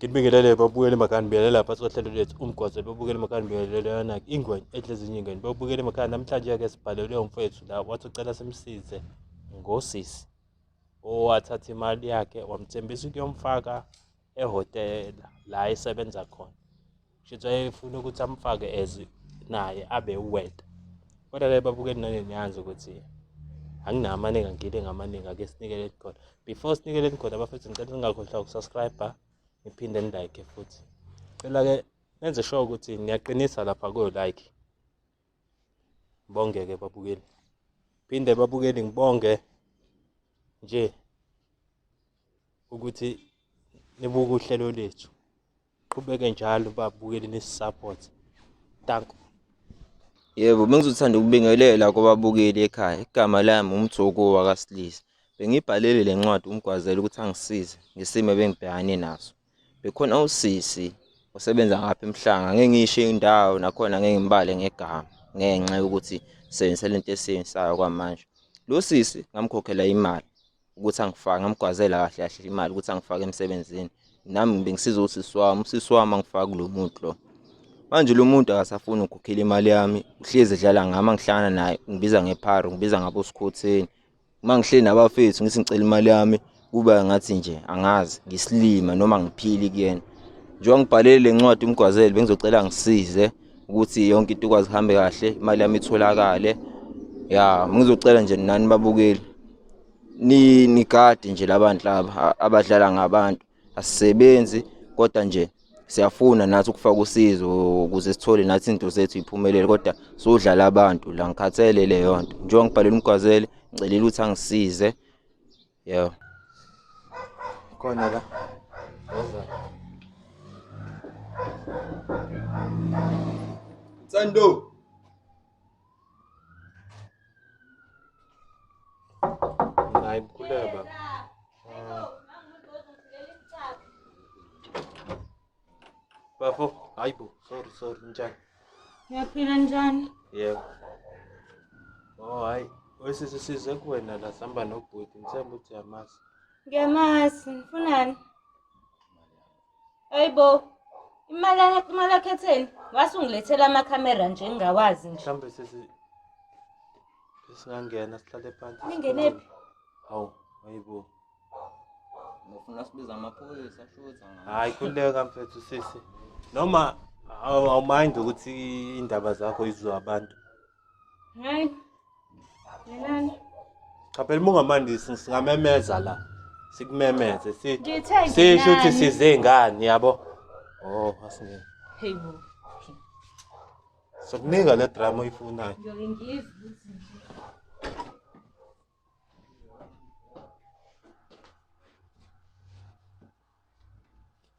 Ngibingelele babukeli emakhaya ngibingelele lapha sohlelo lethu umgwazo babukeli emakhaya ngibingelele yona ingwenya edla ezinye ingane babukeli emakhaya namhlanje-ke sibhalelwe umfowethu la wathi ucela simsize ngosisi owathatha imali yakhe wamthembisa ukuyomfaka ehhotela la esebenza khona. Shuthi wayefuna ukuthi amfake as naye abe uweta. Kodwa-ke babukeli nani niyazi ukuthi anginawo amaningi angile ngamaningi ake sinikeleni khona. Before sinikeleni khona bafethu ngicela ningakhohlwa ukusubscribe niphinde nilike futhi. Cela-ke nenze sure ukuthi niyaqinisa lapha ko-like. Ngibonge-ke babukeli. Phinde babukeli ngibonge nje ukuthi nibuke uhlelo lethu. Qhubeke njalo babukeli nisi-support. Danko. Yebo, bengizothanda ukubingelela kubabukeli ekhaya. Igama lami uMthoko wakaSilisa. Bengibhalele le ncwadi uMgwazela ukuthi angisize ngesimo ebengibhekane naso. Bekhona usisi osebenza ngapha eMhlanga, ngeke ngisho indawo nakhona ngeke ngimbale ngegama ngenxa yokuthi sisebenzisa lento esiyenzisayo kwamanje. Lo sisi ngamkhokhela imali ukuthi angifake, ngamgwazela kahle kahle imali ukuthi angifake emsebenzini. Nami bengisiza usisi wami, usisi wami angifake kulo muntu lo. Manje lo muntu akasafuni ukukhokhela imali yami, uhlezi edlala ngami angihlangana naye, ungibiza ngephara, ungibiza ngabosikhotheni. Uma ngihleli nabafethu ngithi ngicela imali yami kuba ngathi nje angazi ngisilima noma ngiphili kuyena. Njengoba ngibhalele le ncwadi umgwazele bengizocela ngisize ukuthi yonke into ikwazi ihambe kahle, imali yami itholakale. Ya, ngizocela nje nani babukeli ni nigade nje labantu laba abadlala ngabantu. Asisebenzi kodwa nje siyafuna nathi ukufaka usizo ukuze sithole nathi izinto zethu iphumelele kodwa sodlala abantu la ngikhathele leyo nto. Njengoba ngibhalele umgwazele ngicelile ukuthi angisize. Yebo. Khona la. Woza. Thando. Hayi khuleka baba. Bafo, hayibo, sorry sorry, njani? Ngiyaphila njani? Yebo. Oh hayi, wesisi size kuwena la sihamba nobhuti, ngithemba ukuthi uyamazi. Ngiyamazi, ngifunani? Hayibo. Imali imali yakhetheni wase ungilethela amakhamera nje ngingawazi nje. Mhlawumbe sisi singangena sihlale phansi. Ningenephi? Hawu, hayibo. Ngifuna sibiza amaphoyisa shutha. Hayi khululeka mfethu sisi. Noma awumind ukuthi indaba zakho izwe abantu. Hayi. Ngenani? Cha phela uma ungamandisi singamemeza la. Sikumemeze si Ngithe sisho ukuthi ngenani. size ngani yabo. Oh, asingene. Hey bo. Sokunika le drama oyifunayo. Ngiyoke ngizwe ukuthi nje.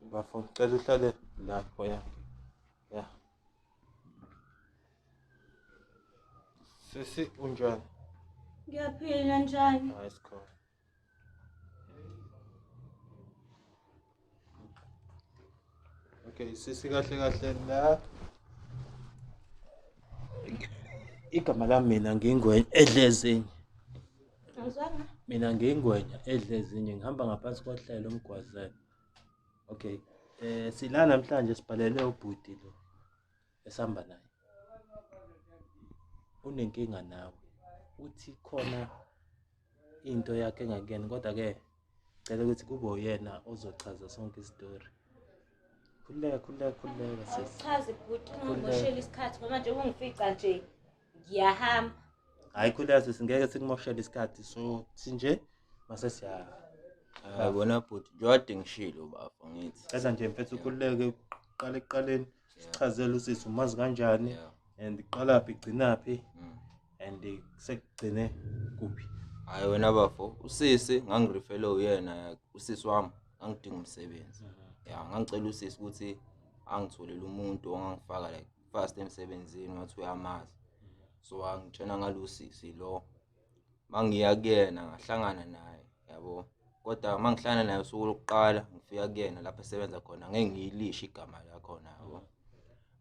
Bafo, ngicela uhlale lapho ya. Ya. Sisi unjani? Ngiyaphila njani? Hayi sikhona. Okay, sisi kahle kahle la. Igama lami mina ngingwenya edlezinye. Angizwanga. Mina ngiyingwenya edla ezinye ngihamba ngaphansi kohlelo umgwazelo. Okay. Eh sila namhlanje sibhalele ubhuti lo esihamba naye. Unenkinga nawe. Uthi khona into yakhe engakuyena kodwa ke cela ukuthi kube uyena ozochaza sonke isitori. Khululeka khululeka khululeka sisi. Awuchaze bhuti ungimoshela isikhathi ngoba nje ungifica nje ngiyahamba. Hayi khululeka sisi ngeke sikumoshele isikhathi so sinje mase siya Hayi wena bhuti, njengoba kade ngishilo bafo ngithi. Cela nje mfethu ukhululeke uqale ekuqaleni sichazele usisi umazi kanjani Yeah. and iqalaphi igcinaphi Mm. and sekugcine kuphi. Hayi wena bafo, usisi ngangirifele uyena usisi wami ngangidinga umsebenzi. Ya, ngangicela usisi ukuthi angitholele umuntu ongangifaka like fast emsebenzini wathi uyamazi. So wangitshena ngalo sisi lo. Mangiya kuyena ngahlangana naye yabo. Kodwa mangihlangana naye usuku lokuqala ngifika kuyena lapho esebenza khona ngeke ngiyilishe igama lakhona yabo.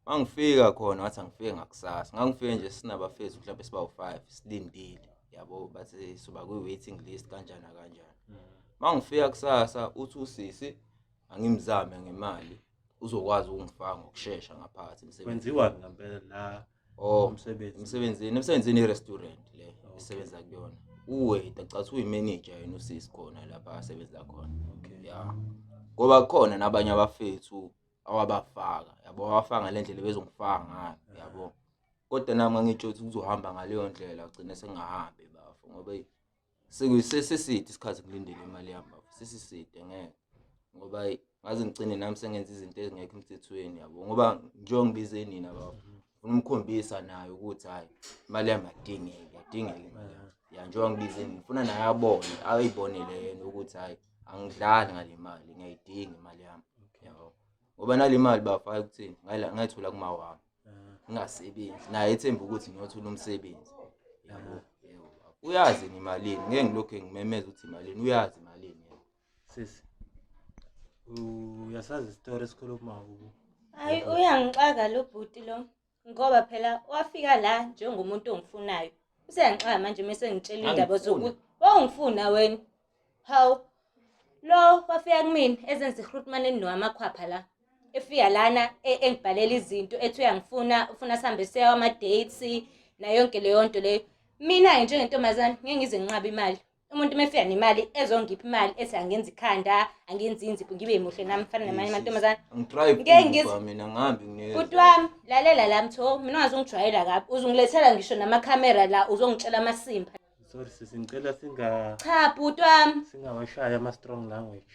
Mangifika khona wathi angifike ngakusasa. Ngangifike nje sinabafethu mhlawumbe siba u5 silindile yabo bathi soba kwi waiting list kanjani nakanjani. Mangifika kusasa uthi usisi Angimzame ngemali uzokwazi ukungifaka ngokushesha ngaphakathi emsebenzini. Kwenziwani ngempela la Oh, umsebenzi? Emsebenzini i-restaurant le esebenza kuyona. Uwaiter cha uyi-manager yena usisi khona lapha asebenza khona. Ya. Ngoba kukhona nabanye abafethu awabafaka, yabo awafaka ngale ndlela ebezongifaka ngayo, yabo. Kodwa nami ngangitsho ukuthi kuzohamba ngaleyo ndlela gcine sengahambi bafo ngoba eyi, sesiside isikhathi ngilindele imali yami bafo, sesiside ngeke. Ngoba eyi, ngaze ngigcine nami sengenza izinto ezingekho emthethweni yabo ngoba njengoba ngibize nina bafo ngifuna umkhombisa naye ukuthi hhayi imali yami yadingeka yadingeka imali yami. Ya njengoba ngibize nina ngifuna naye abone ayibonele yena ukuthi hhayi angidlali ngale mali ngiyayidinga imali yami yabo. Ngoba nale mali bafo hhayi ukuthini ngayithola kuma wami ngingasebenzi naye ethemba ukuthi ngiyothola umsebenzi yabo. Yebo bafo uyazi yena imalini ngeke ngilokhu ngimemeza ukuthi imalini uyazi imalini yena. Sisi uyasazi isitori esikhuluma kubo? Hayi uyangixaka lo bhuti lo ngoba phela wafika la njengomuntu ongifunayo. Useyangixaka manje mase ngitshela indaba Angifuna. zokuthi wawungifuna wena. Hawu lo wafika kumina ezenza ihrutman enowamakhwapha la. Efika lana engibhalela izinto ethi uyangifuna ufuna sihambe siya ama-dates nayo yonke leyo nto leyo. Mina-ke njengentombazane ngeke ngize nginqabe imali. Umuntu uma efika nemali ezongipha imali ethi angenza ikhanda angenza inzipho ngibe muhle nami mfana namanye amantombazane. Angidrive Ngeke ngize- mina ngihambi nginikeza. Bhuti wami lalela la mtho mina ungazungijwayela kabi uzungilethela ngisho namakhamera la uzongitshela amasimba. Sorry sisi ngicela singa Cha bhuti wami singawashaya ama strong language.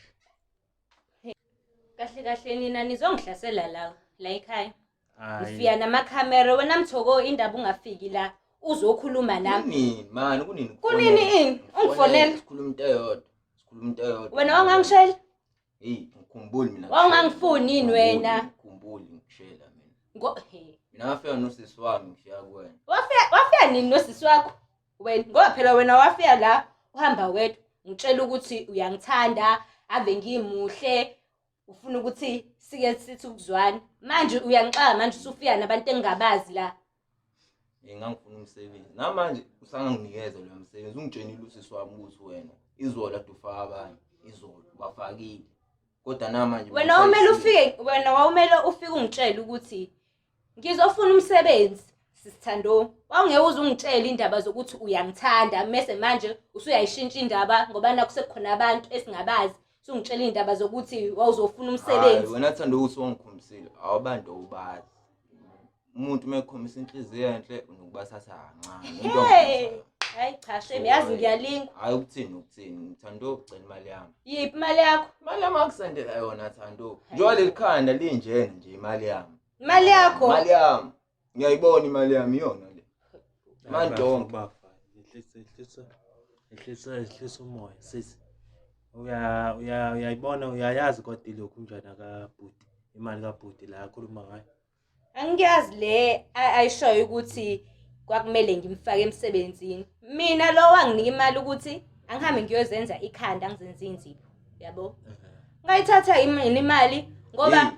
kahle kahle nina nizongihlasela la la ekhaya. Hayi. Ngifika namakhamera wena Mthoko indaba ungafiki la uzokhuluma nami. Kunini mani kunini Kunini ini? Ungifonela. Sikhuluma into eyodwa. Sikhuluma into eyodwa. Wena wangangishela? Hey ngikhumbuli mina. Wawungangifuni yini wena? Ngikhumbuli ngikushela mina. Ngo he. Mina ngafika nosisi wami ngifika kuwena. Wafika nini nosisi wakho? Wena ngoba phela wena wafika la uhamba wedwa ngitshela ukuthi uyangithanda ave ngimuhle ufuna ukuthi sike sithi ukuzwana manje uyangixaka manje usufika nabantu engingabazi la. Ngangifuna umsebenzi. Namanje usanganginikeza lo msebenzi ungitshenile usisi wami ukuthi wena izolo ade ufaka abanye izolo bafakile. Kodwa namanje Wena wawumele ufike wena wawumele ufike ungitshele ukuthi ngizofuna umsebenzi sisithando. Wawungeke uze ungitshele indaba zokuthi uyangithanda mese manje usuyayishintsha indaba ngoba nakho sekukhona abantu esingabazi usungitshela indaba zokuthi wawuzofuna umsebenzi. Hayi wena thanda ukuthi wangikhombisile awubantu awubazi. Umuntu uma ekhombisa inhliziyo enhle unokubathatha kancane. Umuntu Hey! angikhombisa. Hayi cha shame yazi ngiyalingwa. Hayi ukuthini ukuthini ngithanda ukucela imali yami. Yiphi imali yakho? Imali yami akusendela yona Thando. Njengoba leli khanda linjena nje imali yami. Imali yakho? Imali yami. Ngiyayibona imali yami iyona le. Manje donke. Bafa ehlisa ehlisa ehlisa ehlisa umoya sisi. Uya uya uyayibona uyayazi kodwa ilokhu njani akabhuti imali kabhuti la akhuluma ngayo. Angiyazi le ayishoyo ukuthi kwakumele ngimfake emsebenzini. Mina lo wanginika imali ukuthi angihambe ngiyozenza ikhanda ngizenze inzipho. Yabo? Ngayithatha imini imali ngoba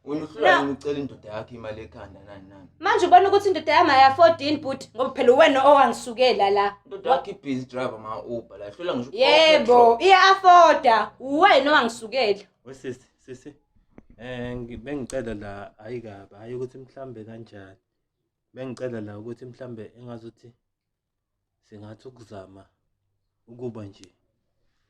Wena uhlula yini ucela indoda yakho imali ekhanda nani nani. manje ubona ukuthi indoda yami aya-14 bhuti ngoba phela uwena owangisukela la. Indoda yakho ibhizi driver ma Uber la hlula ngisho ukufaka Yebo, petrol. iya-afforda. Uwena owangisukela. Wesisi sisi bengicela la hayi kabi hayi ukuthi mhlambe kanjani. Bengicela la ukuthi mhlambe engazuthi singathi ukuzama ukuba nje.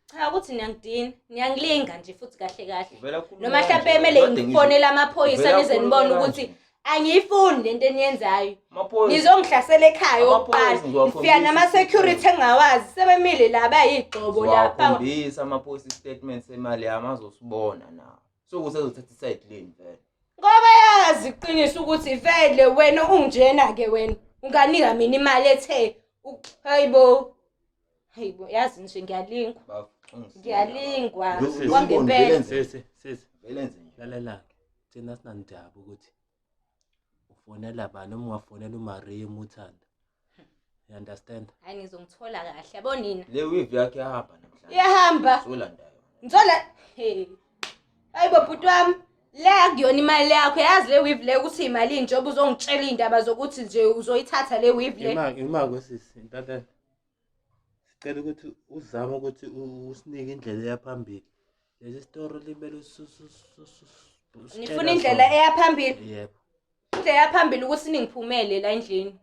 Cha ukuthi niyangidina, niyangilinga nje futhi kahle kahle. Uvela khuluma Noma mhlawumbe kanje, kumele kade ngisho- ngifonele amaphoyisa uvela nize khuluma nibone kanje. ukuthi angiyifuni lento eniyenzayo. Amaphoyisa Nizongihlasela ekhaya Amaphoyisa okokuqala. ngizowakhombisa Ngifika nama-security engingawazi sebemile la bayigxobo lapha. Ngizowakhombisa amaphoyisa istatement semali yami azosibona nawo. So kusezothatha iside lane vele. Ngoba yazi iqiniso ukuthi vele wena ungjena ke wena. Unganika mina imali ethe hayibo. Hayibo yazi nje ngiyalingwa. Bafo, ungisize. Ngiyalingwa. Sisi. Kwangempela. Sisi sisi Vele enze nje. lalela ke thina sinandaba ukuthi ufonela bani noma ungafonela uMaria umuthanda. You understand? Hayi nizongithola kahle yabo nina. Le weave yakhe iyahamba namhlanje. Iyahamba. Solanda yona. Ngithola hey. Hayibo bhuti wami le akuyona imali yakho yazi le weave le ukuthi imali njengoba uzongitshela indaba zokuthi nje uzoyithatha le weave le. Ima ima kwesisi lalela. Sicela ukuthi uzame ukuthi usinike indlela eyaphambili. Lesi story libele Nifuna indlela eya phambili? Yebo. Indlela eya phambili ukuthi ningiphumele la endlini.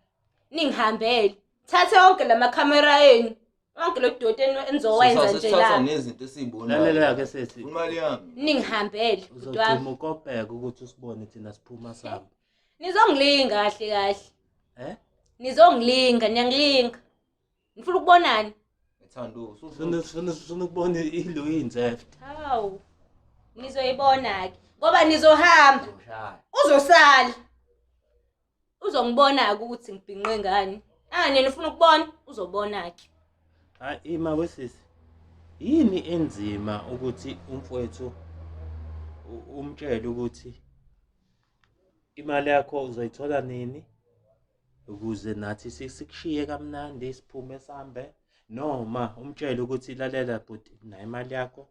Ningihambele. Thathe wonke la makhamera enu. Wonke lo doti enizowenza nje Sithatha la. nezinto esiyibonayo. Lalela-ke sesi. Imali yami. Ningihambele. Bhuti wami. Uzogcina ukopeka ukuthi usibone thina siphuma sihamba. Nizongilinga kahle kahle. Eh? Nizongilinga, niyangilinga. Nifuna ukubonani? Thando, Sifuna ukubona ilo inzeft. Hawu. Nizoyibona ke. Ngoba nizohamba. usuzoshaya. Uzosala. Uzongibona ke ukuthi ngibhinqe ngani. Ah nina ufuna ukubona, uzobona ke. Hayi ima wesisi. Yini enzima ukuthi umfowethu umtshele ukuthi imali yakho uzoyithola nini ukuze nathi sikushiye kamnandi siphume sihambe noma umtshele ukuthi lalela bhuti nayo imali yakho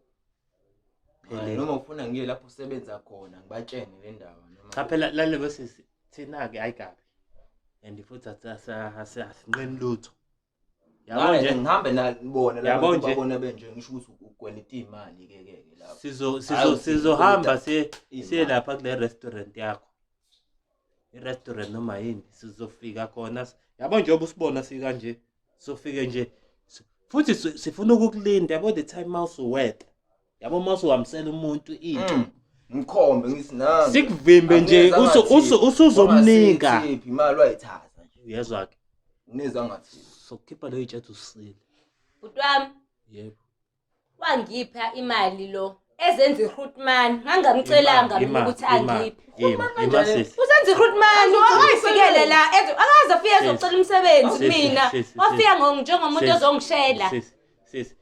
Hayi, noma ufuna ngiye lapho usebenza khona ngibatshene le ndaba noma Cha phela lalela wesisi thina-ke ayi kabi and futhi asinqeni lutho. Yabo Hayi, nje ngihambe nabona Yabo laba nje. babona benje ngisho ukuthi ukweleta imali ke ke ke lapho. sizo Hayi, sizo sizohamba siye imali. siye lapha kule restaurant yakho. I-restaurant noma yini sizofika khona. Yabo njengoba usibona sikanje sofike nje futhi sifuna ukukulinda yabo the time mawusuweta. Yabo mawusuhambisela umuntu into. Ngikhombe ngithi nangu. Sikuvimbe nje usuzomnika. Wangasithiphi, imali wayithatha nje. Uyezwa ke? Unezwa ngathi. Sokukhipha leyo itshethe usile. Bhuti wami Yebo. wangipha imali lo ezenza ihrutman ngangamcelanga mina ukuthi angiphe. Ima sisi. Uzenza ihrutman wayifikele la akaze afike ezocela umsebenzi Sisi, mina. sisi, Wafika njengomuntu Sisi, ozongishela. Sisi, sisi.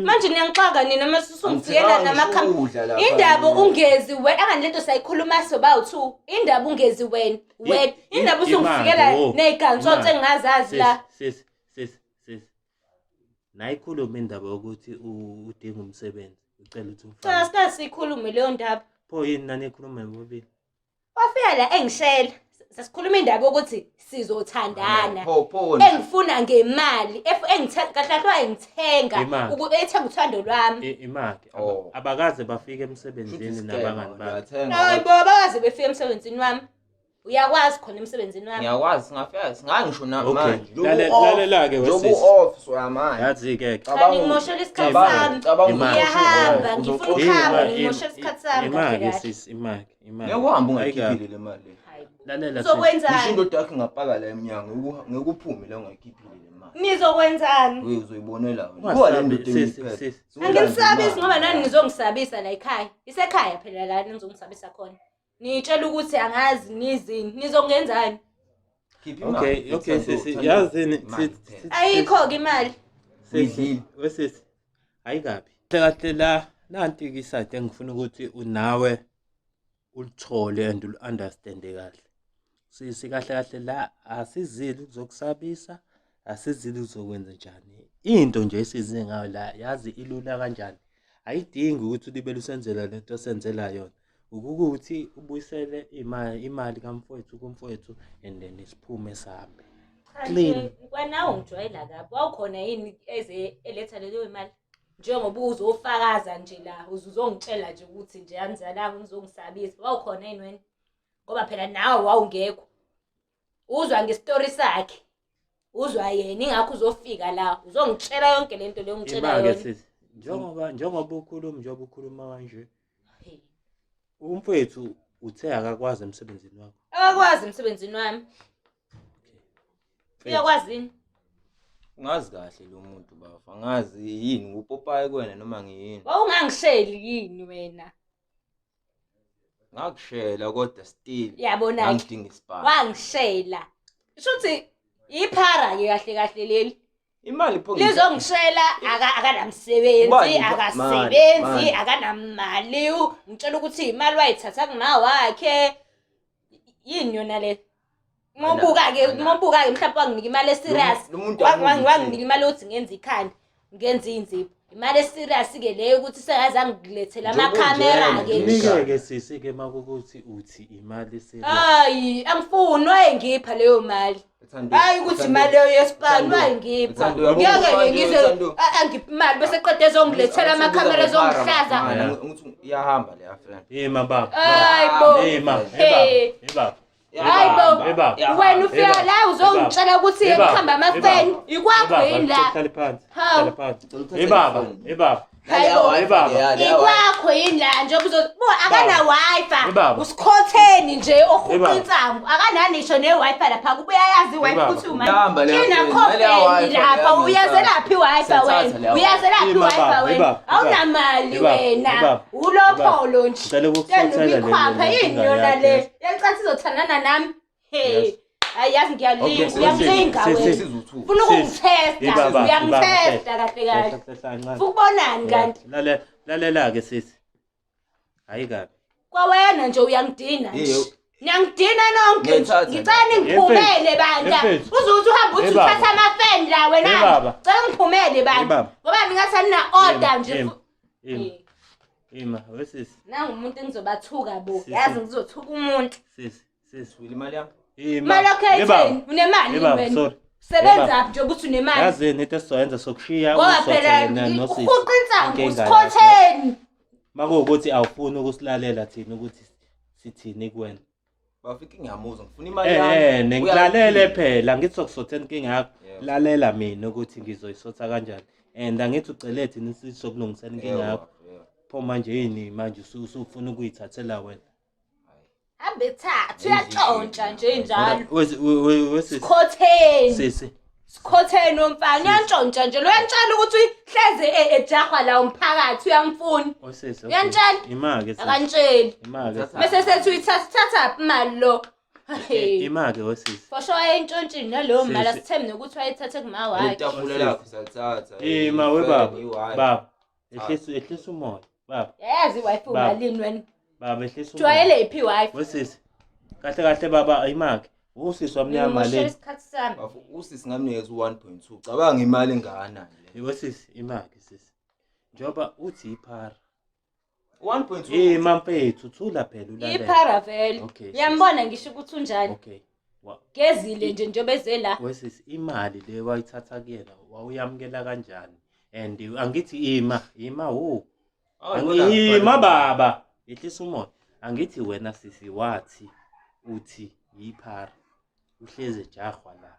Manje niyangixaka nina mase usungifikela Angithenganga namakham ngisho ukudla lapha indaba mina. ungezi wena angani lento sayikhuluma sobawu-two indaba ungezi wena wena indaba usungifikela ney'gantsonso engingazazi la Sisi, sisi, sisi. Nayikhuluma indaba yokuthi udinga umsebenzi. Ucela ukuthi cha umfake. sikaze siyikhulume leyo ndaba Pho yini nanikhuluma ngobabili? wafika la engishela sasikhuluma indaba yokuthi sizothandana Pho pho. engifuna ngemali kahle kahle wayengithenga Imali. ethenga uthando lwami Imaki. Oh. Abakaze bafike emsebenzini nabangani bakhe. Uyathenga. hayi bo abakaze befika emsebenzini wami uyakwazi khona emsebenzini wami Ngiyakwazi singafika singangisho na Okay. manje. Lalela-ke Njobu wesisi. off soyamanje. Yazi-ke ke. Cha, ningimoshela isikhathi sami. Imali. Ngiyahamba, ngifuna ukuhamba, Ima- ngimoshela isikhathi sami kahle Imaki kahle. sisi, imaki, imaki. Ngeke uhambe Hayi kabi. ungayikhiphile le mali le. Hayi bo. Lalela sisi. Ngisho Nizokwenzani? indoda yakho ingapaka la emnyango ngeke uphume la ungayikhiphile le mali. Nizokwenzani? Uye uzoyibonela wena. Ungasabi, Buka le ndoda sisi, engiyiphethe. sisi. Sukulanda Anginisabisi imali. ngoba nani nizongisabisa la ekhaya. Isekhaya phela la nizongisabisa khona. Nitshela ukuthi angazi nizini. Nizongenzani? Khipha imali. Okay, okay Thando, sisi. Thando, Yazini imali sisi. kuphela. Ayikho-ke imali. Sisi, Uyidlile. wesisi. Hayi kabi. Kahle kahle la nanti ke iside engifuna ukuthi unawe ulithole and ulu-understande kahle. Sisi kahle kahle la asizili ukuzokusabisa, asizili ukuzokwenza njani. Into nje esize ngayo la yazi ilula kanjani. Ayidingi ukuthi ulibele usenzela lento osenzela yona. Ukukuthi ubuyisele imali kamfowethu kumfowethu and then siphume sihambe. Cha Clean. nje, kwanawe ungijwayela kabi. Wawukhona yini eze eletha leyo imali? Njengoba uzofakaza nje la, uzongitshela nje ukuthi nje anizalanga uzongisabisa. Wawukhona yini wena? Ngoba phela nawe wawungekho. Uzwa ngestori sakhe. Uzwa yena ingakho uzofika la. Uzongitshela yonke lento leyo ungitshela Ima-ke yona. sisi. Njengoba ukhuluma njengoba ukhuluma kanje Hey. umfowethu uthe akakwazi emsebenzini wakho. Akakwazi emsebenzini wami. Uyakwazi yini? Ungazi kahle lo muntu bafa. Angazi yini ngupopayi kuwena noma ngiyini. Wawungangisheli yini wena? Ngakushela kodwa still. Yabona-ke. Ngangidinga isibhamu. Wangishela. Shuthi iphara ke kahle kahle leli. Imali pho Lizongishela akanamsebenzi, Ubani pho? akasebenzi, Mani, mani. akanamali. Ngitshela ukuthi imali wayithatha kuma wakhe. Yini yona le? Mobuka ke, Mana. mobuka ke mhlawumbe wanginika imali eserious. Lo muntu amuzi Wanginika imali yokuthi ngenze ikhanda, ngenze inzipho. Imali eserious ke leyo ukuthi sengaze angilethele Njengoba amakhamera unjena ke. nje. Nike-ke sisi ke makukuthi uthi imali serious. Hayi, angifuni wayengipha leyo mali. Thando, Hayi ukuthi Thando, imali leyo yesipani Thando, wayingipha. Thando, uyabo- Ngeke Thando, ngize Thando. angiphe imali bese qede ezongilethela amakhamera ezongihlaza. Ngithi iyahamba leya friend. Ima baba. Hayi bo. Ima, Hey. baba. Hayi bo. Eba. Wena ufika Eba. la uzongitshela ukuthi Eba. kuhamba amafeni. Eba. Ikwakho yini la? Hlala phansi. Hawu. Hlala phansi. Ngicela uthathe Ebaba, le phone. ebaba. Hayi bo. Ebaba. Ikwakho yini la njengoba uzo bo akana wifi. Ebaba. Usikhotheni nje ohuqa Ebaba. insangu. Akanani ne wifi lapha kuba uyayazi i-wifi Ebaba. ukuthi umani. Ihamba leya Kina phone, naleya khofeni wifi lapha leya uyazelaphi i-wifi Siyathatha wena? leya Uyazelaphi Ima i-wifi baba, wena? ebaba, Awunamali ebaba, wena. ebaba, Ulopholo nje. Ngicela ukukusothela le- Ikhwapha le- yini inkinga yona yakho, le? yes. Yacathi izothandana nami. Hey. Yes. Hayi yazi ngiyalinga, Okay, uyamlinga sis, wena. sis, Ufuna Sis. ukungithesta, Ibaba, uyangithesta kahle kahle. Hlehla, hlehla kancane. Ufuna ukubonani kanti? Lalela, lalela-ke sisi. Hayi kabi. Kwawena nje uyangidina nje. Yebo. Niyangidina nonke nje. Ngiyayithatha Ngicela ningiphumele bandla. Mfethu. Uze uthi uhambe uthi Ebaba. uthatha amafeni la wena. Ebaba. Cela ngiphumele bandla. Ebaba. Ngoba ningathi anina order nje. Ima, ima, Eh, ima. Wesisi, Nangu umuntu engizobathuka bo. Sisi. Yazi ngizothuka umuntu. sisi, sisi. Wile imali yami. Ima. Imali yakho Ebaba. etheni? Unemali Ebaba, wena? sorry. Sebenza nje ukuthi unemali. Yazini into esizoyenza sokushiya Ngoba usothele phela nosisi. uhuqa insangu Inkinga yakho. usikhotheni. Makuwukuthi awufuni ukusilalela thina ukuthi sithini kuwena. Bafika ngiyamuzwa ngifuna imali yami. Eh, nengilalele Uyaphila. phela ngithi sokusotha inkinga yakho. Yebo. Lalela mina ukuthi ngizoyisotha kanjani. And angithi ucele thina sizokulungisela inkinga Yebo, yakho. yebo. Pho manje yini manje usufuna ukuyithathela wena? Hambe thatha uyatshontsha nje njalo. Wesisi. Sikhotheni. Sisi. Sikhotheni womfana uyantshontsha nje. Lo uyantshela ukuthi hleze ejahwa la umphakathi uyamfuna. Osisi. Uyantshela? Ima-ke sisi. Akantsheli. Ima-ke. Thatha. Bese sethi uyithatha thatha imali lo. Hey. Ima-ke wesisi. For sure wayentshontshe naleyo mali Sisi. asithembe nokuthi wayithathe kuma wakhe. Itafula lakho siyalithatha. Ima we baba. I-wifi. Baba. Ehlisa ehlisa umoya. Baba. Yayazi i-wifi Baba. umalini wena. Baba ehlisa umoya. Jwayele iphi i-wifi? Wesisi. Kahle kahle baba imake. Usisi wamnyama Ngimoshela le. isikhathi sami. Bafo usisi ngamnikeza u-1.2. Cabanga imali engakanani le. Wesisi imake sisi. Njengoba uthi iphara. 1.2. Ima mfethu thula phela ulalele. Iphara vele. Okay, sisi. Uyambona ngisho ukuthi unjani. Okay. Gezile nje njengoba eze la. Wesisi imali le wayithatha kuyena wawuyamukela kanjani? And angithi ima, ima wo. Ima baba, ehlisa umoya. Angithi wena sisi wathi uthi yiphara. Uhleze ejahwa la.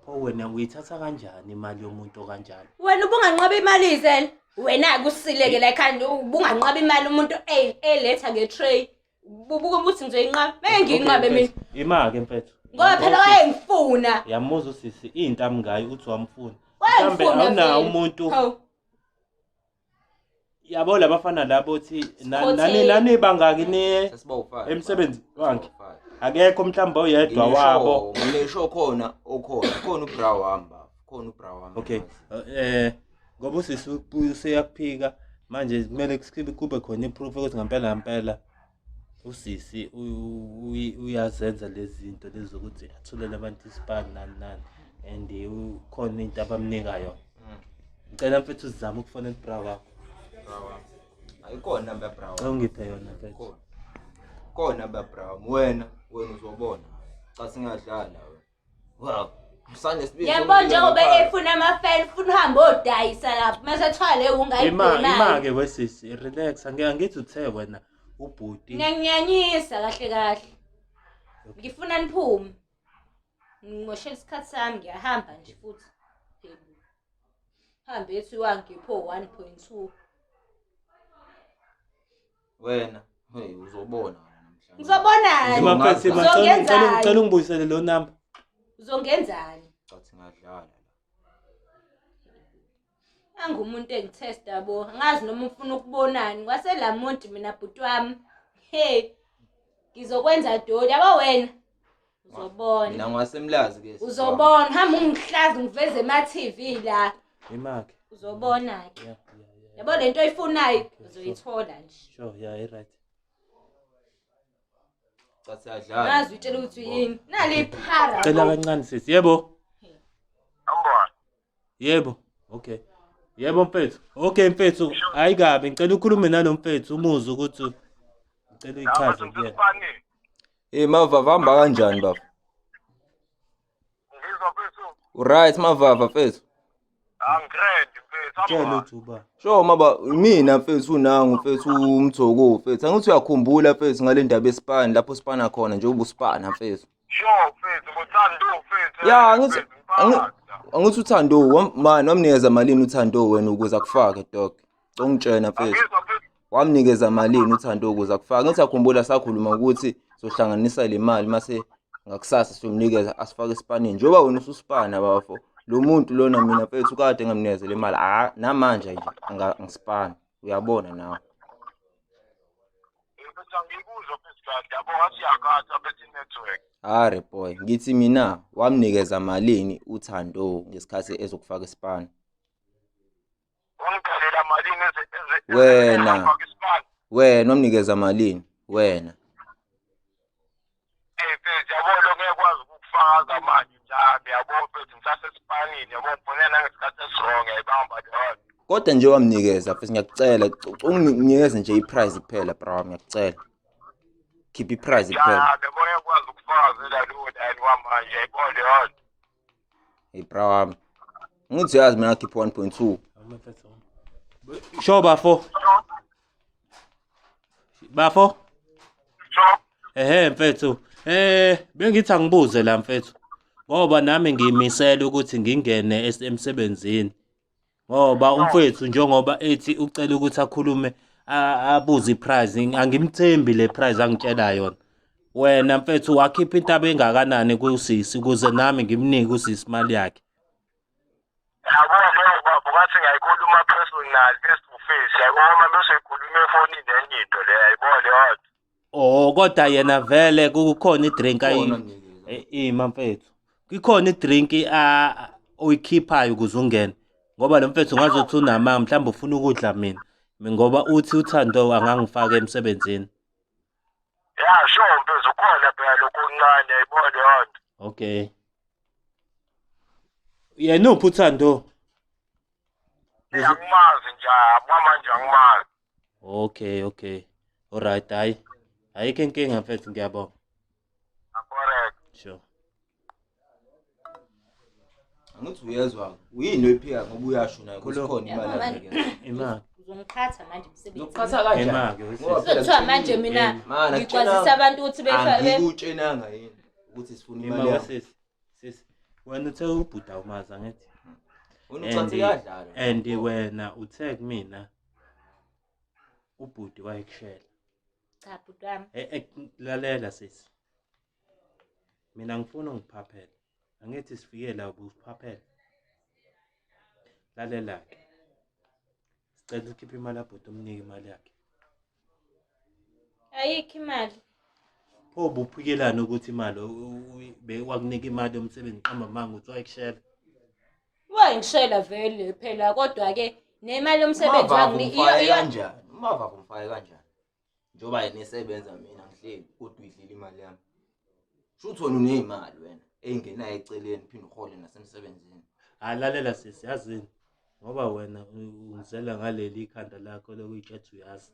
Pho wena uyithatha kanjani imali yomuntu okanjalo? Wena ubunganqaba imali izele. Wena akusileke la ekhanda ubunganqaba imali umuntu eletha nge-tray. Bubuka ukuthi ngizoyinqaba. Meke ngiyinqabe mina. Ima-ke mfethu. Ngoba phela wayengifuna. Yamuzwa usisi into amngayo uthi wamfuna. Mhlambe Wayengifuna. awunawo vele. umuntu Hawu. yabo labafana labo uthi Sikhotheni. nani nani bangaki ni Sesiba u-five. Emsebenzi wakhe. Sesiba u-five. Akekho mhlawumbe oyedwa wabo. Nginesho khona okhona. Khona ubra wami baba. Khona ubra wami. Okay. Ngoba usisi useyakuphika manje kumele kube khona i-proof ukuthi ngempela ngempela usisi uyazenza lezi zinto lezi zokuthi athulele abantu isipani nani nani and khona into abamnika yona. Ngicela mfethu uzame ukufonela ubra wakho. Bra wami. Ayikhona number bra Cela wami. ungiphe yona mfethu. Khona. Khona number bra wami. Wena wena uzobona. Cha singadlala wena. Wow. Msane sibili. Yabona njengoba efuna amafeni ufuna uhambe odayisa lapho mase ethiwa le Ima ungayibhemali. ima ke wesisi relax angithi uthe wena ubhuti. Ngiyanginyanyisa kahle kahle. Ngifuna niphume. Ngimoshela isikhathi sami ngiyahamba nje futhi. Hambe ethi wangipho 1.2. Wena, hey uzobona wena namhlanje. Ngizobonani? Ima mfethu ima Uzongenzani? ngicela ungibuyisele lo number. Uzongenzani? Cha singadlala. Angumuntu engithesta bo. Angazi noma ufuna ukubonani. Kwasela muntu mina bhuti wami. Hey. Ngizokwenza doli yabo wena. Uzobona. Mina ngwasemlazi ke. Uzobona hamba ungihlaza ngiveze ema TV la. Ima ke. Uzobona ke. Yeah. Yabo lento oyifunayo uzoyithola nje. Sure, yeah, i right. Cha siyadlala. Ngazi utshela ukuthi yini. Nali iphara. Cela kancane sisi. Yebo. Angibona. Yebo. Okay. Yebo mfethu. Okay mfethu, hayi kabi ngicela ukhulume nalo mfethu umuzwe ukuthi ngicela uyichaze kuyena. Ngisesipanini. Eh mava vamba kanjani baba? Uright mavava mfethu. Angigrand mfethu. Tshela Ambona. uthi uba. Sho maba mina mfethu nangu mfethu umthoko mfethu. Angithi uyakhumbula mfethu ngale ndaba yesipani lapho sipana khona nje ubusipana mfethu. Sure mfethu, ngothando mfethu. Ya angithi Mfethu, ngiphatha. angithi uThando man wamnikeza malini uThando wena ukuze akufake dog. Ungitshena mfethu. Angizwa mfethu. Wamnikeza malini uThando ukuze akufake? Ngithi akhumbula sakhuluma ukuthi sohlanganisa le mali mase ngakusasa siyomnikeza asifake esipanini. Njengoba wena ususipana bafo. Lo muntu lona mina mfethu kade ngamnikeza le mali. Ah namanje nje angisipani. Uyabona nawe. Mfethu angikuzwa mfethu kahle. Yabo ngathi yakhatha mfethu network. Hare boy, ngithi mina wamnikeza malini uThando ngesikhathi ezokufaka isipani? Wangigalela malini eze eze Wena. ezofaka isipani. Wena wamnikeza malini? Wena. Eh mfethu yabo lo ngeke kwazi ukufakaza manje njalo yabo mfethu ngisasesipanini yabo ngibonela nangesikhathi esiwrong yayibamba leyo nto. Kodwa nje wamnikeza mfethu ngiyakucela unginikeze nje iprize kuphela bro ngiyakucela. Khipha iprize Ya kuphela. yabo ngeke kwazi ukufakazela lowo line kwamanje yayibona leyo nto. Hey bro wami. Ngithi uyazi mina ngakhipha 1.2. Awume mfethu. Sho bafo. Bafo. Sure. Ehhe mfethu. Bengithi angibuze la mfethu. Ngoba nami ngiyimisela ukuthi ngingene emsebenzini. Ngoba umfethu njengoba ethi ucela ukuthi akhulume abuze iprice angimthembi le price angitshela yona. Wena mfethu wakhipha intaba engakanani kusisi ukuze nami ngimnike usisi imali yakhe. Yabo leyo baba ngathi ngayikhuluma personal face to face yabo uma bese ikhuluma efonini enye into le yayibona leyo nto. Oh kodwa yena vele kukhona idrink ayi Khona mnikeza. Ima mfethu. Ikhona idrink oyikhiphayo ukuze ungene. Ngoba lo mfethu ngazothi unamanga mhlawumbe ufuna ukudla mina. Ngoba uthi uThando angangifaka emsebenzini. Ya sure mfethu ukhona phela lokho okuncane yayibona leyo nto. Okay. Yena uphi uThando? Angimazi nje kwamanje angimazi. Okay, okay. Alright, hayi. Ayikho inkinga mfethu ngiyabonga. Correct. Sure. Angithi uyezwa uyini oyiphika ngoba uyasho naye ukuthi khona imali Yabo, man. anikeza. Imali. Uzongiqhatha manje emsebenzini. Ngizokuqhatha kanjani? Ima-ke, wesisi. Ngoba phela Kuthiwa manje mina Mana, ngikwazisa abantu ukuthi befake Angikutshenanga yini ukuthi sifuna Ima imali yakho. wesisi. Sisi. Wena uthe ubhuda umazi angithi? Wena ucathi kuyadlalwa. And wena uthe kumina ubhuti wayekushela. Cha bhuti wami. Lalela sisi. Mina ngifuna ungiphaphele. Angithi sifike la ubusiphaphele. Lalela ke. Sicela ukhiphe imali yabhuti umnike imali yakhe. Ayikho imali. Pho ubuphikelana ukuthi imali wakunika imali yomsebenzi qamba manga uthi wayekushela. Wayengishela vele phela kodwa ke nemali yomsebenzi Umavavu wangi umfake kanjani? Umavavu umfake kanjani? Njengoba yena esebenza mina ngihleli kodwa uyidlile imali yami. Shuthi wena uneyimali wena eyingenayo eceleni phinde uhole nasemsebenzini. Alalela sisi yazini ngoba wena ungizela ngaleli ikhanda lakho lokuyitshetha uyazi.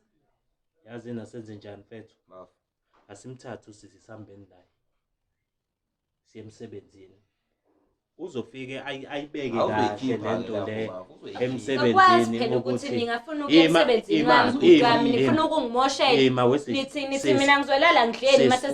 Yazini asenze njani mfethu? Bafu. Asimthathe usisi sihambeni naye. Siye emsebenzini. Uzofike ayibeke kahle Awuzoyikhipha-ke lento lapho, le bafo, uzoyikhipha. emsebenzini Akwazi phela ukuthi ukuthi ningafuna ukuya Ima, emsebenzini ima, wami bhuti ima, wami ima. nifuna ukungimoshela. Ima wesisi. Nithi nithi Sisi. mina ngizolala ngihleli Sisi. mase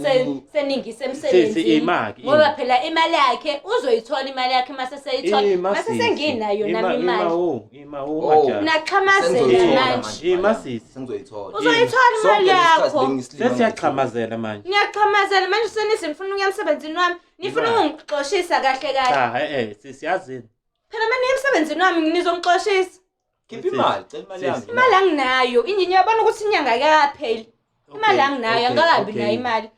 seningise Sisi emsebenzini. ima-ke, ima. Ngoba phela imali yakhe uzoyithola imali yakhe mase seyithola. Ima Mase sisi. senginayo Ima- nami Ima imali. wo, ima wo Oh. majaha. Naxhamazela Sengizoyithola manje. manje imali Ima yami. sisi. Sengizoyithola. Uzoyithola Sonke imali lesi sikhathi yakho. bengisilima Sesiyaxhamazela manje. Niyaxhamazela manje senithi nifuna ukuya emsebenzini wami. Nifuna Imali. ukungixoshisa kahle kahle. Cha, sisi yazini. Phela mina emsebenzini wami nizongixoshisa. Khipha imali, cela imali yami. Imali anginayo. Inje ngiyabona ukuthi inyanga ayikapheli. Imali anginayo, angikabi nayo imali.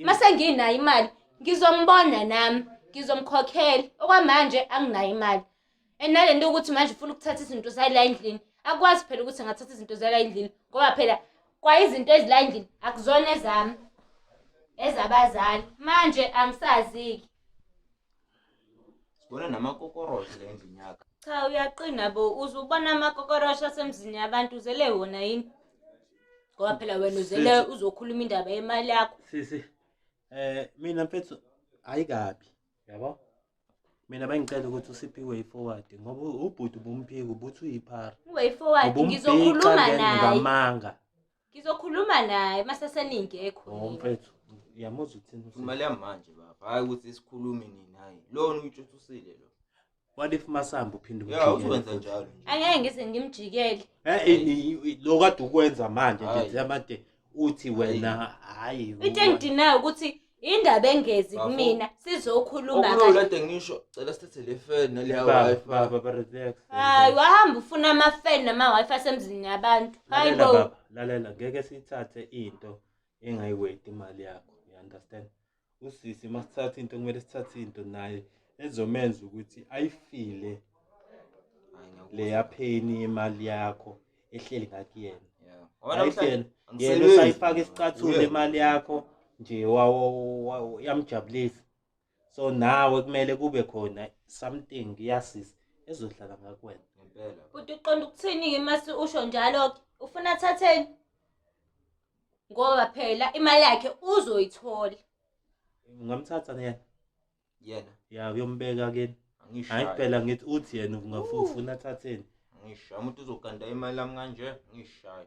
Mase nginayo imali, ngizombona nami, ngizomkhokhela. Okwamanje anginayo imali. And nale nto ukuthi manje ufuna ukuthatha izinto zala endlini. Akwazi phela ukuthi ngathatha izinto zala endlini ngoba phela kwa izinto ezila endlini akuzona ezami. Ezabazali. Manje angisazi-ke. Sibona namakokoroshe la endlini yakho. Cha uyaqina bo, uze ubona amakokoroshe asemzini yabantu uzele wona yini? Ngoba phela wena uzele Sisi. uzokhuluma indaba yemali yakho. Sisi. Mina mfethu ayikabi, yabo? Mina bengicela ukuthi usiphe i-way forward ngoba ubhuti ubumphika ubuthi uyiphara. Way forward Ubumbhixa ngizokhuluma ke naye. ngamanga. Ngizokhuluma naye maseseningekho. Oh mfethu, uyamuzwa uthini usisi? Imali yami manje baba, hayi ukuthi sikhulume nini hayi. Lona uyitshuthusile lo. What if masamba uphinde Ya umjikele uzokwenza futhi? njalo nje. Angeke ngize ngimjikele. Lo kade ukwenza manje nje Hhayi. njengamade uthi wena hhayi. Into engidinayo ukuthi indaba engezi Bafo. kumina sizokhuluma Okulo kahle. kade ngisho cela sithathe le fan naleya Baba, wifi. baba, baba, relax. Hayi wahamba ufuna ama-fan nama-wifi asemzini yabantu. Hayi Lalela bo. baba, lalela ngeke siyithathe into engayiweti imali yakho. You understand? Usisi masithatha into kumele sithathe into naye ezomenza ukuthi ayifile Hayi, ngiyakuzwa. leya pain yemali yakho ehleli ngakuyena. Yeah. Ngoba namhlanje Ayifile. Yena angisebenzi. usayifaka isicathulo Uye. imali yakho nje yamjabulisa. So nawe kumele kube khona something yasisi ezohlala ngakuwena. Ngempela. Bhuti uqonda ukuthini-ke mase usho njalo-ke? Ufuna athatheni? Ngoba phela imali yakhe uzoyithola. Ungamthatha yena? Yena Ya uyombeka kini. Hayi angishayi. phela ngithi uthi yena ungafuna athatheni. Angishayi umuntu uzoganda imali yami kanje, angishayi.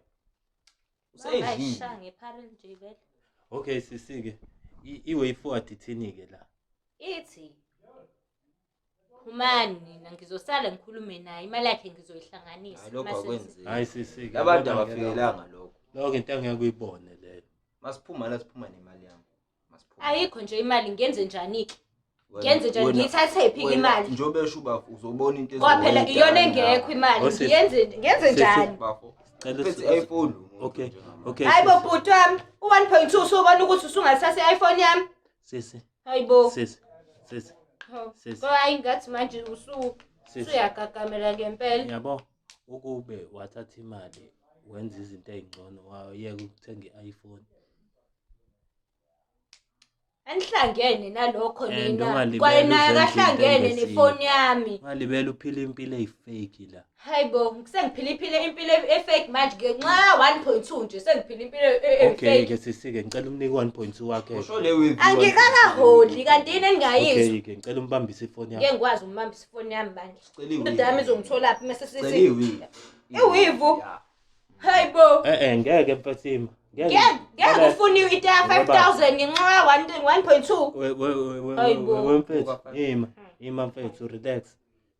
Useyidlile. Bangayishaya ngephara nje vele. Okay sisi ke i-way forward ithini ke la? Ithi phumani nina ngizosala ngikhulume naye imali yakhe ngizoyihlanganisa. Hayi lokho Mase- akwenzeki. Hayi sisi ke. Labantu yabona ke lokho. abafikelanga lokho. Lokho into angeke uyibone leyo. Masiphuma la siphuma nemali yami. Masiphuma. Ayikho nje imali ngenze njani-ke? Wena- Ngenze njani? wena- Ngiyithathephi-ke wena imali? Njengoba esho ubafo uzobona into Ngoba phela ezowenza iyona la. engekho imali. Oh, sisi. Ngiyenze ngenze Sisi. njani? Bafo. Sicela Uphethe i-iPhone lo muntu Okay. njengamanje. Okay. Hayi bo sisi. bhuti wami, u-1.2 usubona ukuthi usungathatha i-iPhone yami? Sisi. Hayi bo. Sisi. Sisi. Hawu. Sisi. Ngoba hayi ngathi manje Sisi. usuyagagamela ngempela. Yabo ukube wathatha imali wenza izinto ey'ngcono wayeka ukuthenga i-iPhone. Anihlangene nalokho And nina. ungalibeli Kwaye naye uzenze into akahlangene engesiyo. nefoni yami. Ungalibeli uphila impilo eyi-fake la. Hayi bo, sengiphila impilo impilo e-fake manje ngenxa ya 1.2 nje sengiphila impilo Okay e-fake. ke sisi ke ngicela umnike 1.2 wakhe. Usho le wave. Angikakaholi kanti yini engingayizwa? Okay ke ngicela umbambise ifoni Ngeke yakho. ngikwazi ukumbambisa ifoni yami bandla. Sicela iweave. Indoda yami izongitholaphi mase Sicela sithi iweave. Iweave? Yeah. hayi bo. Eh eh ngeke mfethu. Ngeke. Ngeke ngeke ufune into ya 5000 ngenxa ya 1.2. We we we we Hayi bo. we mfethu. Ima, ima mfethu relax.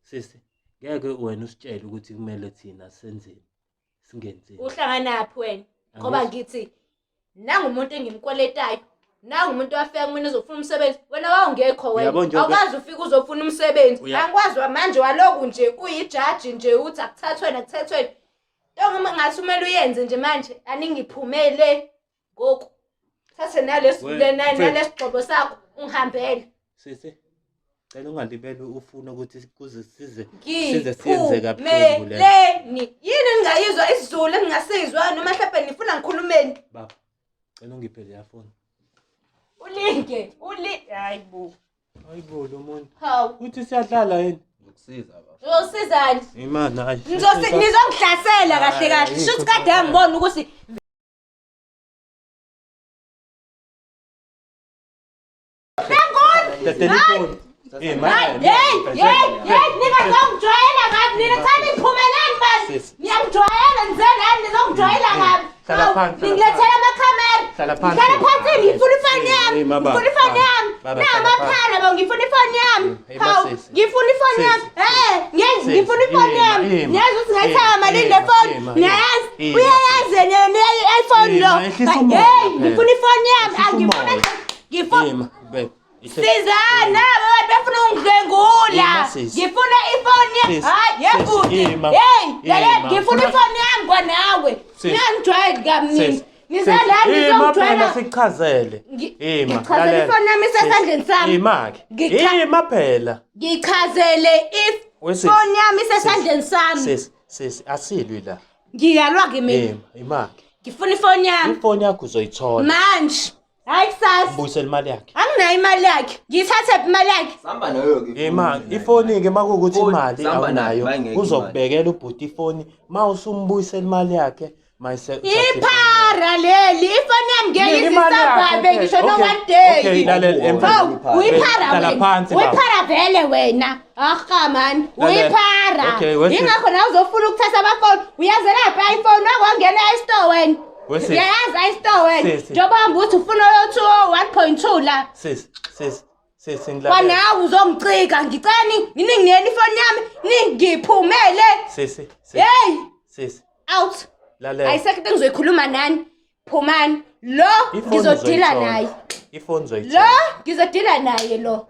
Sisi, ngeke wena usitshele ukuthi kumele thina senzeni. Singenzeni. Uhlanganaphi wena? Ngoba Angithi- ngithi nangumuntu engimkweletayo. Nangumuntu wafika kumina ezofuna umsebenzi. Wena wawungekho wena. Uyabo njengoba- Awukwazi ufika uzofuna umsebenzi. Uya- Angikwazi manje waloku nje uyijaji nje uthi akuthathweni akuthathweni. Nto ngathi kumele uyenze nje manje aningiphumele ngoku. Thathe nalesi We- nalesi sigxobo sakho ungihambele. Sisi, cela ungalibeli ufuna ukuthi kuze size size siyenze kabuhlungu le. Ngiphumeleni. Yini engingayizwa isiZulu engingasizwa noma mhlawumbe nifuna ngikhulumeni. Baba, cela ungiphe leya phone. Ulinge, uli hayi bo. Hayibo lo muntu. Hawu. Uthi siyadlala yini? Ngizokusiza bafo. Uzosizani? Imana hayi. Nizongihlasela kahle kahle. Shuthi kade angibona ukuthi Thathela ifoni. Eh Hayi, hey, hey, hey, ningazongijwayela kabi nina thani niphumeleni manje. Sisi. Niyangijwayela nize nani nizongijwayela kabi. Hlala Hawu, phansi, hlala Ningilethela amakhamera. Hlala phansi. Ngihlala phansi ngifuna ifoni yami. Eh, baba, Ngifuna ifoni baba, yami. baba, hlala Namakhala bo ngifuna ifoni yami. Eh, Hawu, sisi. ngifuna ifoni Sisi. yami. Eh, ngeke Sisi, ngifuna ifoni ima, yami. ima. Niyazi ukuthi ngayithenga Ima, malini le ima, phone? ima, Niyayazi? ima, Uyayazi yena le iPhone Ima, lo. ehlisa umoya Hey, phela. ngifuna ifoni yami. Ehlisa Angifuna umoya. ngifuna Ima, babe. Sizana laba bantu befuna ukungidlwengula. Ima, sisi. Ngifuna ifoni yami. Sisi, Hayi, yebhuti. sisi, ima. Hey, lalela Ima. ngifuna ifoni yami kwanawe. Sisi. Ningangijwayeli kamnini. Sisi, Nize la sisi. Ima phela nizongijwayela. sikuchazele. Ima. Ngichazele lalela. ifoni yami isesandleni sami. Ima ke. Ima phela. Ngichazele Wesisi. ifoni yami isesandleni sami. Sisi, sisi asilwi la. Ngiyalwa ke mina. Ima, ima ke. Ngifuna ifoni yami Ifoni yakho uzoyithola. manje. Hayi kusasa. Mbuyisele imali yakhe. Anginayo imali yakhe. Ngiyithathe phi imali yakhe? Sihamba nayo ke. Ima, ifoni ke makuwukuthi Ifoni, imali sihamba nayo, awunayo bayingekho uzokubekela ubhuti ifoni ma usumbuyisela imali yakhe Mayise Iphara leli, ifoni yami ngeke Nika imali yakho, izisurvive okay, ngisho no okay, one day. okay, lalela, emfana. Hawu, uyiphara Hlala wena. phansi, baba. Uyiphara vele wena. Aha man, Lalela. uyiphara. Okay, wesi- Ingakho nawe uzofuna ukuthatha amafoni. Uyazelaphi iPhone wakwangena e-store wena. Wesi- Uyayazi i-store wena. Sisi. Njengoba hamba uthi ufuna oyo 1.2 la. Sis, sis, sis ngilalela. Kwanawe uzongicika, ngicela ninginiyeni ifoni yami, ningiphumele. Sisi, sis. Hey, Sis, out. lalela. Ayisekho into engizoyikhuluma nani. Phumani. Lo Ifoni ngizodila uzoyithola. naye. Ifoni uzoyithola. Lo ngizodila naye lo.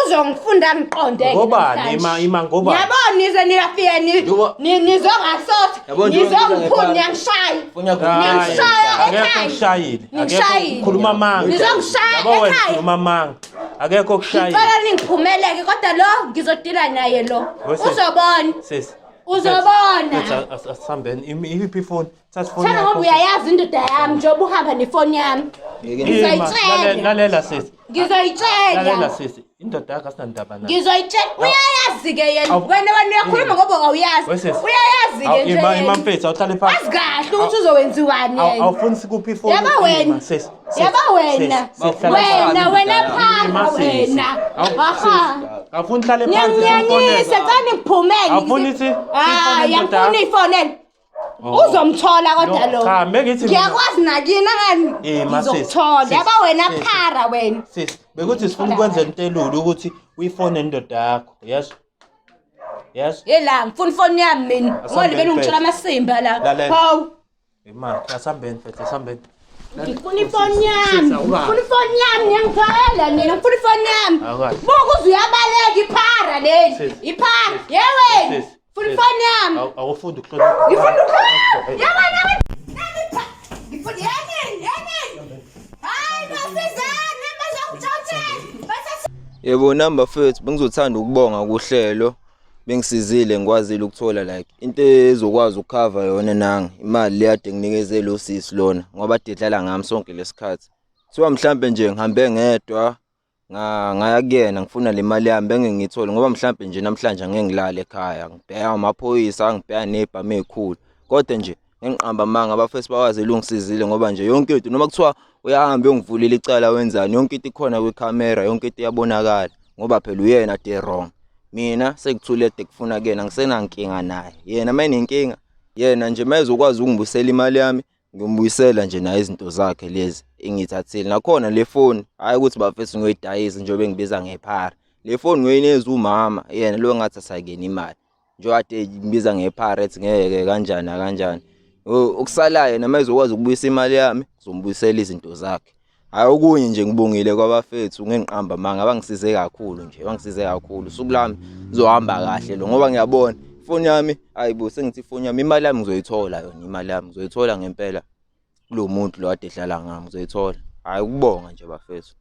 Uzongifunda ngiqonde. Ngobani? Ima ngobani? Yabona nize niyafika ni Njengoba- nizongasotha. Yabo njengoba ngibiza Nizongiphuma ngephara. niyangishaya. Ifoni yakho- Hayi, Niyangishaya akekho ekhaya. okushayile. Akekho Ningishayile. khuluma amanga. Nizongishaya Yabo wena ekhaya. khuluma amanga. Akekho okushayile. Ngicela ningiphumeleke kodwa lo ngizodila naye lo. Wesi- Uzobona. Sis. Uzobona. Mfethu, asihambeni. Iyiphi ifoni? Thatha ifoni Thana ngoba yakho. uyayazi indoda yami njengoba uhamba nefoni yami. Ngeke Ima, Ngizoyitshela. lalela sisi. Lalela Ngizoyitshela. sisi. Indoda yakho asinandaba nayo. Ngizoyitshela. Uyayazi-ke yena. Awu- Wena wena uyakhuluma ngoba awuyazi. Wesisi. Uyayazi-ke Awu, nje Ima, ima yena. mfethu, awuhlale phansi. Wazi kahle ukuthi uzowenziwani Awu- yena. Awufuni sikuphi ifoni? Yaba Ima, wena. Sis. sis, Yaba wena. sis, sis, hlala phansi. Wena wena Ima, phara sisi. wena. Awu, Aha. Awufuni uhlale phansi. Niyangiyanyisa, cela ngiphumele. Awufuni ithi- Hayi, ifoni indoda angifuni ifonele. Oh. Uzomthola kodwa No, lo. cha, mengithi mina- Ngiyakwazi nakini angani. Ima, sis, Ngizokuthola. sis, Yaba wena sis. phara wena. Sis, bekuthi sifuna ukwenza into elula ukuthi uyifone indoda yakho. Yes. Yes. Yela, ngifuna ifoni yami mina. Asambeni Ngoba benu ngitshela mfethu. amasimba la. Lalela. Hawu. Ima, asihambeni mfethu, asihambeni. Ngifuna ifoni yami. Sis, awukahle. Ngifuna ifoni yami, ngiyangithola nina. Ngifuna ifoni yami. Awukahle. Buka uze uyabaleka iphara leli. Sis. Iphara. Yewe. Sis. Ngifuna sis. ifoni yami. Awufundi ukuhlonipha. Ngifuna ukuhlonipha. Yabona wena. Nami ngifuna yenini, yenini. Hayi basizane bazongitshontshela. Basa Yebo nami bafethu bengizothanda ukubonga kuhlelo bengisizile ngikwazile ukuthola like into ezokwazi ukukhava yona nangi imali le kade nginikeze lo sisi lona ngoba kade edlala ngami sonke lesikhathi. Kuthiwa mhlampe nje ngihambe ngedwa ngaya kuyena ngifuna le mali yami bengeke ngiyithole ngoba mhlampe nje namhlanje angeke ngilale ekhaya ngibheka amaphoyisa ngibheka nezibhamu ezikhulu kodwa nje ngiqamba amanga abafethu bakwazile ungisizile ngoba nje yonke into noma kuthiwa uyahamba uyongivulela icala wenzani yonke into ikhona kwikhamera yonke into iyabonakala ngoba phela uyena de wrong mina sekuthule de kufuna kuyena ngisenankinga naye yena uma enenkinga yena nje uma ezokwazi ukungibuyisela imali yami ngiyombuyisela nje naye izinto zakhe lezi engiyithathile nakhona le foni hhayi ukuthi bafethu ngiyoyidayisa njengoba engibiza ngephara le foni ngiyoyinikeza umama yena lo engathi asayikena imali njengoba kade ngibiza ngephara ethi ngeke kanjani nakanjani okusalayo yena uma ezokwazi ukubuyisa imali yami ngizombuyisela izinto zakhe hhayi okunye nje ngibongile kwabafethu ngengiqamba amanga bangisize kakhulu nje bangisize kakhulu usuku lami lizohamba kahle lo ngoba ngiyabona ifoni yami hayi bo sengithi ifoni yami imali yami ngizoyithola yona imali yami ngizoyithola ngempela kulo muntu lo kade edlala ngami ngizoyithola hhayi ukubonga nje bafethu.